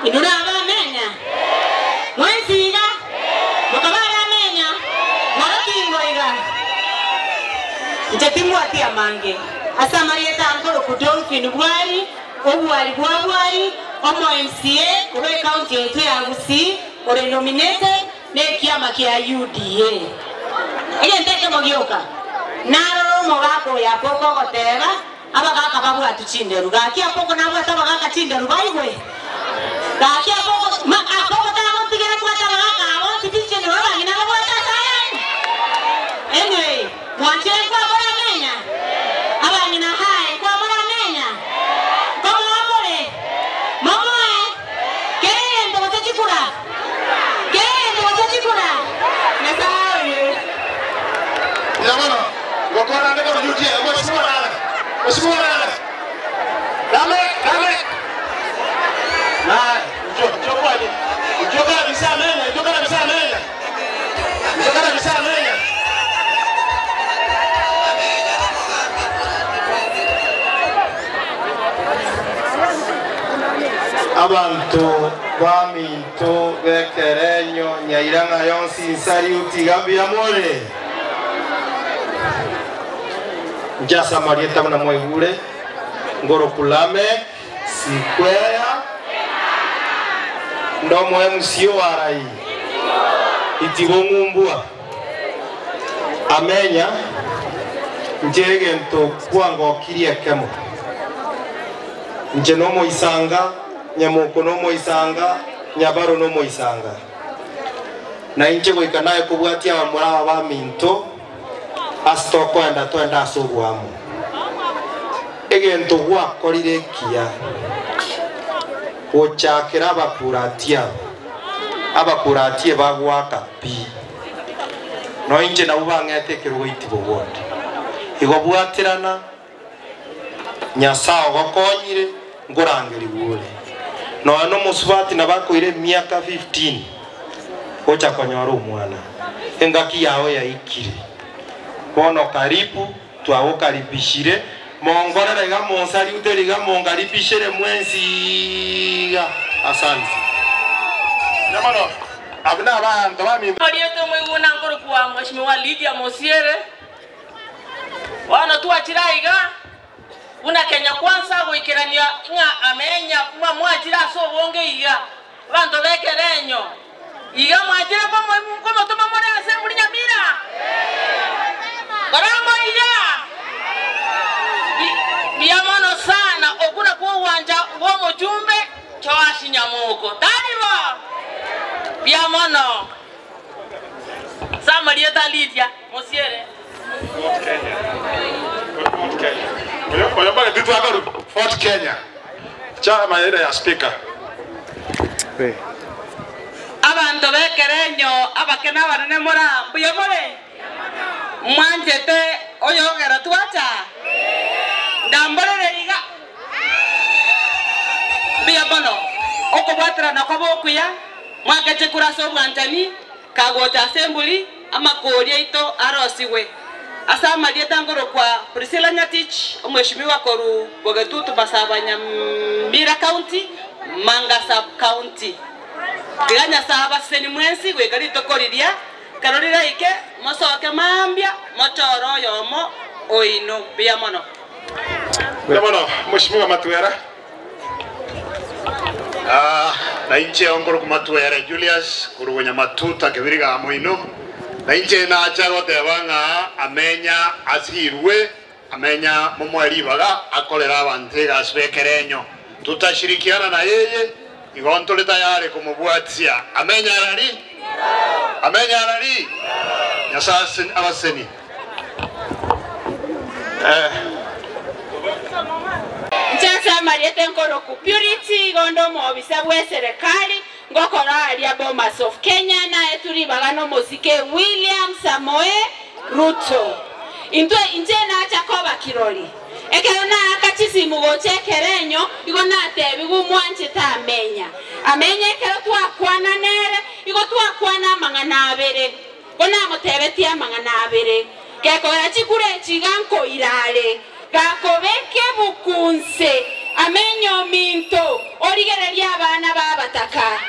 Inwe nabamenya? Mwensi iga? Mokaba abamenya? Morokingo iga? Inche timbwati amange. Ase amarieta a nkoroku Dolphin Bwari, Obwari bwa Bwari, omo MCA korwa ecounty yaito ya Gusii ore nominated nekiama kia UDA. Egento ekemo gioka, narora omogaka oyo Apoko ogoteba, Abagaaka babwatwe chinderu. Gaki Apoko nabwate abagaaka chinderu baigwe? Gaki Apoko, ma, Apoko tagontigera mbwate abagaaka aba bonsi pi chinderu abang'ina babwate ase ayande? Anyway, mwanchire nkwamore amenya? Abang'ina hae, nkwamore amenya? Nkomoa more? Momoe? Kera egento gose chikura? Kera egento gose chikura? Nyasae oye. Mbuya mono. Ngokora ande korwa UDA. Mheshimiwa Rara. Mheshimiwa Rara. Dame, dame. Na, njo, njo kwani. Njo kabisa amenya, njo kabisa amenya. Njo kabisa amenya. Abanto baminto b'ekerenyo nyairang'a yonsi nsariuti iga mbuya more? Inche ase amarieta buna mwaigure, ngoroku Lameck Sikwea, nde omo MC o Arai, itibo ng'umbua, Amenya, inche egento kwangokirie ekemo. Inche nomoisanga, Nyamoko nomoisanga, Nyabaro nomoisanga. Na inche goika naye kobwatia abamura aba baminto, ase tokoenda twende ase oboamo. Egento gwakorire ekiya, gochakera abakurati aba, abakurati ebagoaka pi. Nonya inche nabwo bang'ete ekerogo itibo bonde. Igo bwaterana. Nyasae ogokonyire, nkorangerigwe ore. Nonya nomosubati nabo akoira emiaka 15 gocha konyora omwana. Engaki yao yaikire. Bono karibu, twagokaribishire, monkorere iga monsariutere iga monkaribishere mwensi iga. Asante. Mbuya mono. Abwo nabaanto baminto. Oriete omoiguna nkorokwa Mheshimiwa Lydia Mosiere. Bono twachire aiga buna Kenya Kwanza goikerania ng'a amenya buna mwachire ase obonge iga, abanto b'ekerenyo iga mwachire komotoma more ase buri Nyamira? Koramo iga mbuya mono sana, okwo nakwo ogwancha kw'omochumbe Joash Nyamoko. Tari bo? Mbuya mono. Ase amarieta a Lidia, mosiere. Fort Kenya. Fort Kenya. Oyo mbare ntitwe akaru Fort Kenya. Chama ere ya speaker. Abanto b'ekerenyo, abake na abanene mora mbuya more? Mwanchete oyogera twacha? Ndamborere iga. Mbuya mono okobwaterana kwabo okuya. Mwageche korwa ase obwanchani, kagocha ase emburi, amakori aito arosigwe. Ase amarieta nkorokwa Priscilla Nyatich, omweshimiwa korwa Bogetutu Masaba Nyamira County, Manga Sub County. Tiga Nyasae abasesenie mwensi goika rituko riria, ekero riraike, mosoke mambia, mochore oyomo oino. Mbuya mono. Mbuya mono Mweshimiwa Matwera. Na inche nkorokwa Matwere Julius korwa Nyamatuta Kebiriga moino, na inche nacha goteba ng'a amenya asirwe, amenya momoe ribaga akorere abanto egasi b'ekerenyo. Tutashirikiana na yeye, igo ntore tayari komobwatia. Amenya arari? Amenya arari? Nyasae abaseni. Inche ase amarieta enkoroku Purity igo nde omoobisa bw'eserekari ngokora aria Bomas of Kenya naetwe ribaga nomosike William Samoei Ruto. Intwe inche nacha koba kirori. Ekero naaka chisimu gocha ekerenyo igo natebigwe mwanchete amenya. Amenya ekero twakwana nere igo twakwana amang'ana abere. Ko namotebetie amang'ana abere, Gekogera chikura echi iga nkoira are, gakobeka ebuku nse, amenye ominto, origererie abana b'abatindi. abataka?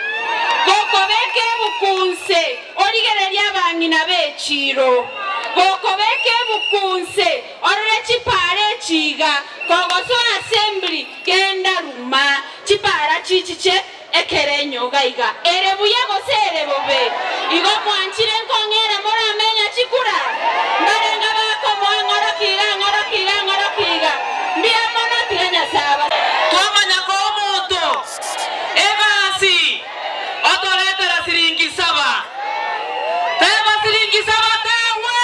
Gokobeka ebuku nse, origererie abang'ina b'echiro. Gokobeka ebuku nse, orore chipara echi iga. Kogosoa assembly, genda ruma chipara chichiche ekere enyoga iga. Ere buya gose ere bobe? Igo mwanchire nkong'era moramenya chikura? Mbarenga bakomoa ng'oroki iga, ng'oroki iga, ng'oroki iga. Mbuya mono tiga Nyasae aba. Twamanya koa omonto egasi otoretera siringi saba. Teba siringi saba tawe!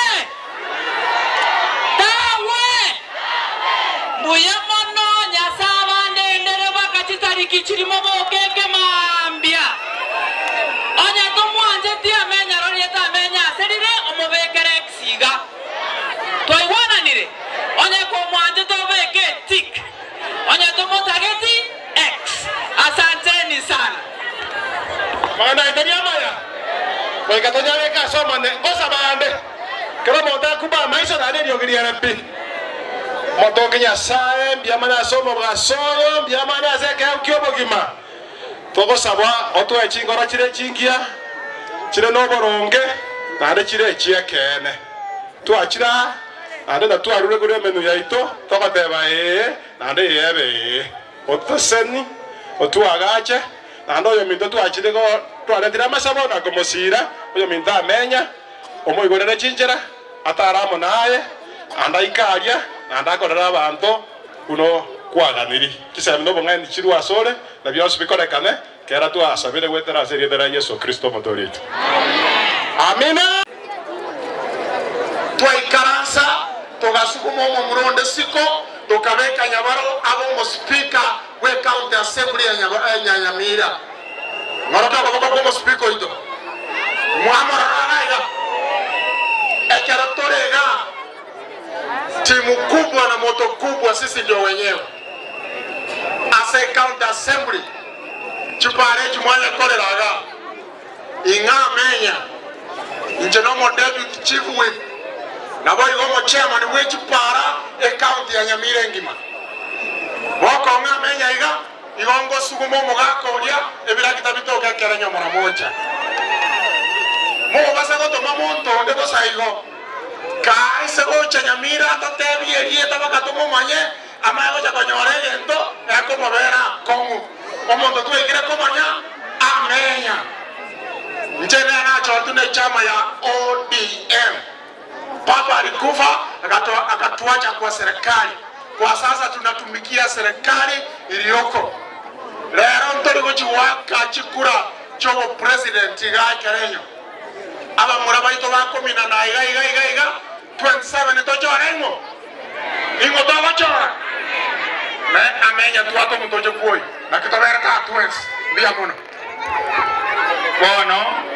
Tawe! Mbuya mono Nyasae abandendere baka chitariki chirimo bokeke mambia. Onye tomwancheti amenya roriete amenya ase rire omobekere X iga. Twaigwananire? Onye komwanchete obeke tick. Onye tomotageti X. Asanteni sana. Magana aitani amaya goika tonyabeka ase omone ngosabande kero omonto akuba amaiso naende eriogi riare pi motoke Nyasaye mbiamane ase omogaso oyo mbiamane ase ekeo kia obogima togosabwa otwae chingoro chire chingiya chire na oboronge naende chire echiekene twachira naende natwarure kore emenu yaito togoteba ee naende yebe ee otoseni otwagache naende oyo minto twachire go twaretire amasabo na komosira oyo minto amenya omoigorere chinchera ataramo naye ande aikaria naende akorera abanto kuno kwaganiri chisemi na obong'aini chirwa ase ore na bionsi bikorekane kera twasabire gwetera ase erieta ria Yeso Kristo omotori oito. Amina. Twaikaransa togasuguma omomuronde siko tukabeka Nyabaro abo omospika bwe county assembly ya Nyamira ng'oroka okoboko kwa omospika oito mwamorora iga ekero torega timu kubwa na moto kubwa, sisi ndio wenyewe ase county assembly chipare chimwanya koreraga ing'a amenya inche nomo deputy chief whip nabo igo omo chairman bwe chipara ecounty ya Nyamira engima bokong'a amenya iga igo ngosuguma omogaka oria ebirakita bitoke ekere nyomora mocha mobasa gotoma monto onde bosa igo kaise gocha Nyamira atatebie erieta bakatoma omanye amaye gocha konyora egento ekomobera kong'u omonto twekire komanya amenya nche nachotu ne chama ya ODM. Baba alikufa akatuacha kwa serikali. Kwa sasa tunatumikia serikali iliyoko. Lero ntori gochiwaka chikura chobo president iga kerenyo. Abamura baito bakomina na iga iga iga iga 27 tochora ing'o. Ing'o togochora. Ne amenya twato mutoje kuoi. Na kitobera ka twens. Mbia mono. Bono.